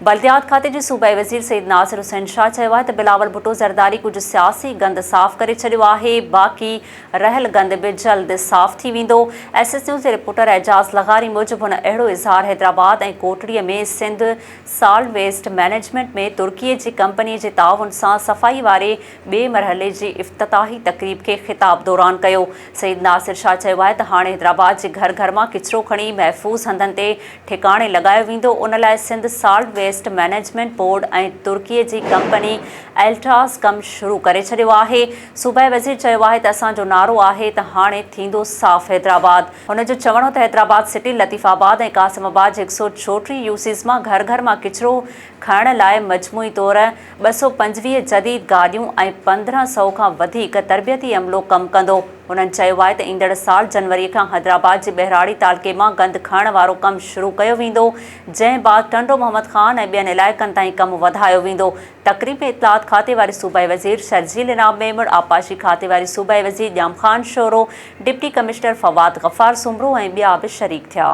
بلديات کاتي جي صوبائي وزير سيد ناصر حسين شاهه چيو آهي ته بلاول ڀٽو زرداري ڪجهه سياسي گند صاف ڪري ڇڏيو آهي، باقي رهيل گند به جلد صاف ٿي ويندو. ايس ايس نيوز جي رپورٽر اعجاز لغاري موجب هن اهڙو اظهار Hyderabad ۽ Kotri ۾ Sindh solid waste management ۾ Turkey جي ڪمپني جي تعاون سان صفائي واري ٻئي مرحلي جي افتتاحي تقريب کي خطاب دوران ڪيو. سيد ناصر شاهه چيو آهي ته هاڻي حيدرآباد جي گهر گهر مان ڪچرو کڻي محفوظ هنڌن تي ٺڪاڻي لڳايو ويندو، ان لاء Sindh solid waste management board ۽ Turkey جي ڪمپني ايلٽراس ڪم شروع ڪري ڇڏيو آهي. صوبائي وزير چيو آهي ته اسان جو نعرو آهي ته هاڻي ٿيندو صاف حيدرآباد. هن جو چوڻ هو ته حيدرآباد سٽي، لطيف آباد ۽ قاسم آباد جي هڪ سئو 34 يو سيز مان گهر گهر مان ڪچرو کڻڻ لاء مجموعي طور 225 جديد گاڏيون ۽ 15 سئو کان وڌيڪ تربيتي عملو ڪم ڪندو. هنن چيو آهي ته ايندڙ سال جنوري کان حيدرآباد جي ٻهراڙي تعلقي مان گند کڻڻ وارو ڪم شروع ڪيو ويندو، جنهن بعد ٽنڊو محمد خان ۽ ٻين علائقن تائين ڪم وڌايو ويندو. تقريب ۾ اطلاعات کاتي واري صوبائي وزير شرجيل انعام ميمڻ، آبپاشي کاتي واري صوبائي وزير ڄام خان شورو، ڊپٽي ڪمشنر فواد غفار سومرو ۽ ٻيا به شريڪ ٿيا.